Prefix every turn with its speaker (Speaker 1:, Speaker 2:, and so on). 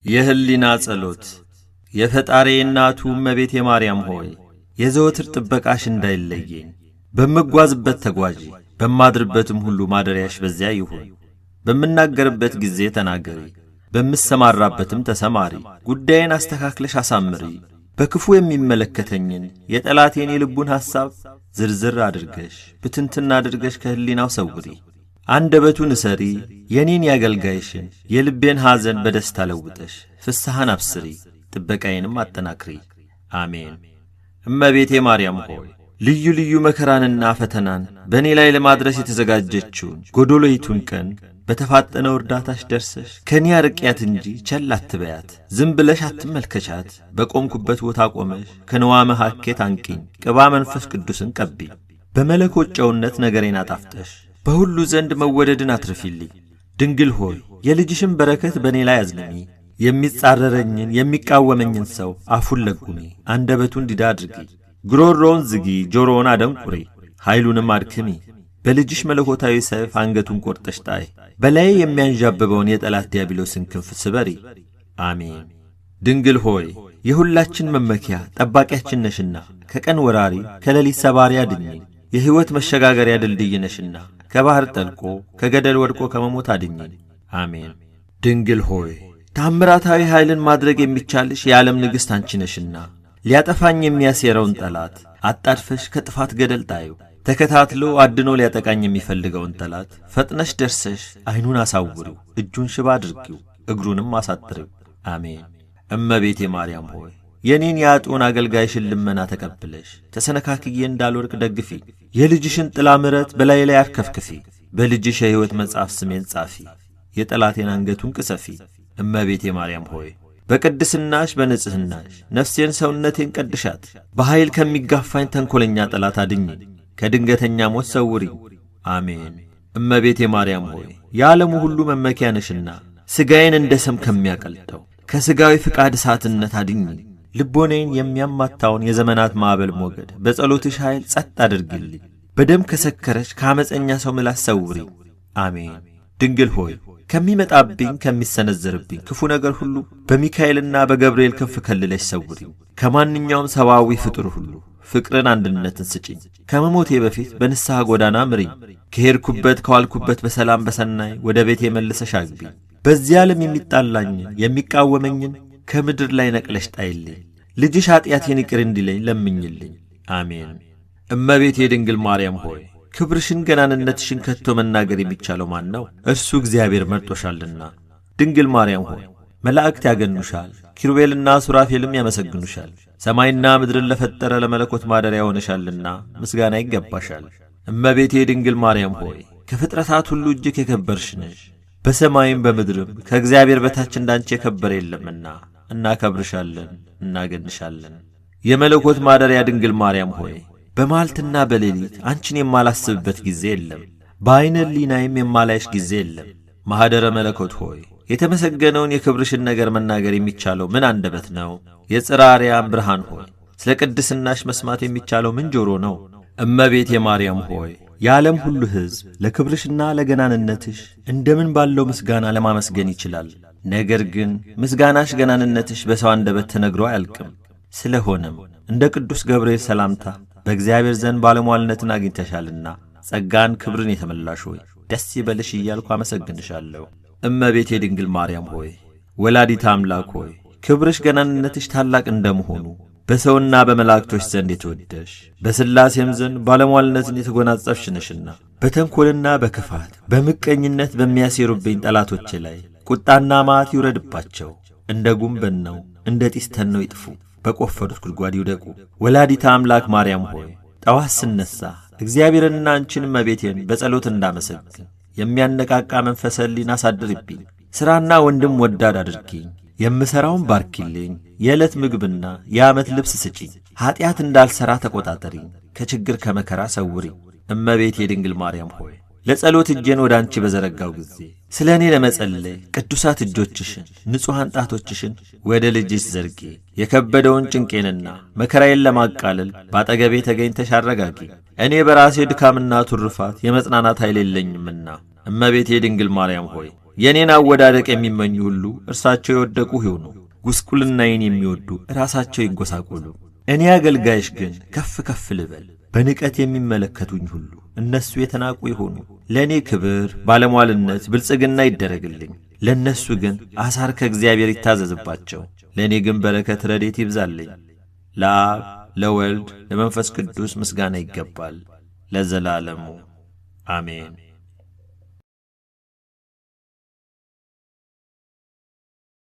Speaker 1: የህሊና ጸሎት። የፈጣሪ እናቱ እመቤቴ ማርያም ሆይ፣ የዘወትር ጥበቃሽ እንዳይለየኝ በምጓዝበት ተጓዢ፣ በማድርበትም ሁሉ ማደሪያሽ በዚያ ይሁን። በምናገርበት ጊዜ ተናገሪ፣ በምሰማራበትም ተሰማሪ። ጉዳዬን አስተካክለሽ አሳምሪ። በክፉ የሚመለከተኝን የጠላቴን የልቡን ሐሳብ ዝርዝር አድርገሽ ብትንትና አድርገሽ ከህሊናው ሰውሪ። አንደበቱን እሰሪ። የኔን ያገልጋይሽን የልቤን ሐዘን በደስታ ለውጠሽ ፍስሐን አብስሪ፣ ጥበቃዬንም አጠናክሪ። አሜን። እመቤቴ ማርያም ሆይ፣ ልዩ ልዩ መከራንና ፈተናን በእኔ ላይ ለማድረስ የተዘጋጀችውን ጎዶሎይቱን ቀን በተፋጠነው እርዳታሽ ደርሰሽ ከእኔ አርቂያት እንጂ ቸል አትበያት። ዝም ብለሽ አትመልከቻት። በቆምኩበት ቦታ ቆመሽ ከንዋመ ሐኬት አንቂኝ፣ ቅባ መንፈስ ቅዱስን ቀቢኝ። በመለኮት ጨውነት ነገሬን አጣፍጠሽ በሁሉ ዘንድ መወደድን አትርፊልኝ። ድንግል ሆይ፣ የልጅሽን በረከት በእኔ ላይ አዝንሚ። የሚጻረረኝን የሚቃወመኝን ሰው አፉን ለጉሚ፣ አንደበቱን ዲዳ አድርጊ። ጉሮሮውን ዝጊ፣ ጆሮውን አደንቁሪ፣ ኃይሉንም አድክሚ። በልጅሽ መለኮታዊ ሰይፍ አንገቱን ቆርጠሽ ጣይ። በላዬ የሚያንዣብበውን የጠላት ዲያብሎስን ክንፍ ስበሪ። አሜን። ድንግል ሆይ፣ የሁላችን መመኪያ ጠባቂያችን ነሽና ከቀን ወራሪ ከሌሊት ሰባሪ አድኝኝ። የሕይወት መሸጋገሪያ ድልድይ ነሽና ከባሕር ጠልቆ ከገደል ወድቆ ከመሞት አድኝኝ። አሜን። ድንግል ሆይ፣ ታምራታዊ ኃይልን ማድረግ የሚቻልሽ የዓለም ንግሥት አንቺ ነሽና ሊያጠፋኝ የሚያሴረውን ጠላት አጣድፈሽ ከጥፋት ገደል ጣዩ። ተከታትሎ አድኖ ሊያጠቃኝ የሚፈልገውን ጠላት ፈጥነሽ ደርሰሽ ዐይኑን አሳውሪው፣ እጁን ሽባ አድርጊው፣ እግሩንም አሳጥሪው። አሜን። እመቤቴ ማርያም ሆይ፣ የኔን የአጡን አገልጋይሽን ልመና ተቀብለሽ ተሰነካክዬ እንዳልወድቅ ደግፊ። የልጅሽን ጥላ ምሕረት በላዬ ላይ አርከፍክፊ። በልጅሽ የሕይወት መጽሐፍ ስሜን ጻፊ። የጠላቴን አንገቱን ቅሰፊ። እመቤቴ ማርያም ሆይ፣ በቅድስናሽ በንጽሕናሽ ነፍሴን ሰውነቴን ቀድሻት። በኃይል ከሚጋፋኝ ተንኰለኛ ጠላት አድኝኝ፣ ከድንገተኛ ሞት ሰውሪኝ። አሜን። እመቤቴ ማርያም ሆይ፣ የዓለሙ ሁሉ መመኪያ ነሽና ሥጋዬን እንደ ሰም ከሚያቀልጠው ከሥጋዊ ፍቃድ እሳትነት አድኝኝ። ልቦኔን የሚያማታውን የዘመናት ማዕበል ሞገድ በጸሎትሽ ኃይል ጸጥ አድርጊልኝ። በደም ከሰከረች ከዓመፀኛ ሰው ምላስ ሰውሪኝ። አሜን። ድንግል ሆይ፣ ከሚመጣብኝ ከሚሰነዘርብኝ ክፉ ነገር ሁሉ በሚካኤልና በገብርኤል ክንፍ ከልለሽ ሰውሪኝ። ከማንኛውም ሰብአዊ ፍጡር ሁሉ ፍቅርን፣ አንድነትን ስጭኝ። ከመሞቴ በፊት በንስሐ ጎዳና ምሪኝ። ከሄድኩበት ከዋልኩበት በሰላም በሰናይ ወደ ቤቴ መልሰሽ አግቢኝ። በዚህ ዓለም የሚጣላኝን የሚቃወመኝን ከምድር ላይ ነቅለሽ ጣይልኝ። ልጅሽ ኀጢአቴን ይቅር እንዲለኝ ለምኝልኝ። አሜን። እመቤቴ ድንግል ማርያም ሆይ፣ ክብርሽን ገናንነትሽን ከቶ መናገር የሚቻለው ማን ነው? እርሱ እግዚአብሔር መርጦሻልና። ድንግል ማርያም ሆይ፣ መላእክት ያገኑሻል፣ ኪሩቤልና ሱራፌልም ያመሰግኑሻል። ሰማይና ምድርን ለፈጠረ ለመለኮት ማደሪያ ሆነሻልና ምስጋና ይገባሻል። እመቤቴ ድንግል ማርያም ሆይ፣ ከፍጥረታት ሁሉ እጅግ የከበርሽ ነሽ። በሰማይም በምድርም ከእግዚአብሔር በታች እንዳንቺ የከበረ የለምና እናከብርሻለን፣ እናገንሻለን። የመለኮት ማደሪያ ድንግል ማርያም ሆይ፣ በመዓልትና በሌሊት አንቺን የማላስብበት ጊዜ የለም፣ በዐይነ ሕሊናዬም የማላይሽ ጊዜ የለም። ማኅደረ መለኮት ሆይ፣ የተመሰገነውን የክብርሽን ነገር መናገር የሚቻለው ምን አንደበት ነው? የጽርሐ አርያም ብርሃን ሆይ፣ ስለ ቅድስናሽ መስማት የሚቻለው ምን ጆሮ ነው? እመቤቴ ማርያም ሆይ፣ የዓለም ሁሉ ሕዝብ ለክብርሽና ለገናንነትሽ እንደምን ባለው ምስጋና ለማመስገን ይችላል? ነገር ግን ምስጋናሽ ገናንነትሽ በሰው አንደበት ተነግሮ አያልቅም። ስለሆነም እንደ ቅዱስ ገብርኤል ሰላምታ በእግዚአብሔር ዘንድ ባለሟልነትን አግኝተሻልና ጸጋን ክብርን የተመላሽ ሆይ ደስ ይበልሽ እያልኩ አመሰግንሻለሁ። እመቤቴ ድንግል ማርያም ሆይ፣ ወላዲተ አምላክ ሆይ፣ ክብርሽ ገናንነትሽ ታላቅ እንደመሆኑ በሰውና በመላእክቶች ዘንድ የተወደሽ በሥላሴም ዘንድ ባለሟልነትን የተጎናጸፍሽ ነሽና በተንኰልና በክፋት በምቀኝነት በሚያሴሩብኝ ጠላቶቼ ላይ ቁጣና መዓት ይውረድባቸው። እንደ ጉም በነው እንደ ጢስ ተነው ይጥፉ፣ በቆፈሩት ጉድጓድ ይውደቁ። ወላዲተ አምላክ ማርያም ሆይ፣ ጠዋት ስነሣ እግዚአብሔርንና አንቺን እመቤቴን በጸሎት እንዳመሰግን የሚያነቃቃ መንፈሰ ሕሊና አሳድርብኝ። ሥራና ወንድም ወዳድ አድርጊኝ። የምሠራውን ባርኪልኝ። የዕለት ምግብና የዓመት ልብስ ስጪኝ። ኀጢአት እንዳልሠራ ተቆጣጠሪኝ። ከችግር ከመከራ ሰውሪኝ። እመቤቴ ድንግል ማርያም ሆይ፣ ለጸሎት እጄን ወደ አንቺ በዘረጋው ጊዜ ስለ እኔ ለመጸለይ ቅዱሳት እጆችሽን ንጹሐን ጣቶችሽን ወደ ልጅሽ ዘርጊ። የከበደውን ጭንቄንና መከራዬን ለማቃለል በአጠገቤ ተገኝተሽ አረጋጊ። እኔ በራሴ ድካምና ቱርፋት የመጽናናት ኃይል የለኝምና እመቤቴ ድንግል ማርያም ሆይ፣ የእኔን አወዳደቅ የሚመኙ ሁሉ እርሳቸው የወደቁ ይሁኑ። ጉስቁልናዬን የሚወዱ ራሳቸው ይጎሳቆሉ። እኔ አገልጋይሽ ግን ከፍ ከፍ ልበል። በንቀት የሚመለከቱኝ ሁሉ እነሱ የተናቁ ይሆኑ። ለእኔ ክብር፣ ባለሟልነት፣ ብልጽግና ይደረግልኝ። ለእነሱ ግን አሳር ከእግዚአብሔር ይታዘዝባቸው። ለእኔ ግን በረከት፣ ረድኤት ይብዛልኝ። ለአብ ለወልድ ለመንፈስ ቅዱስ ምስጋና ይገባል ለዘላለሙ አሜን።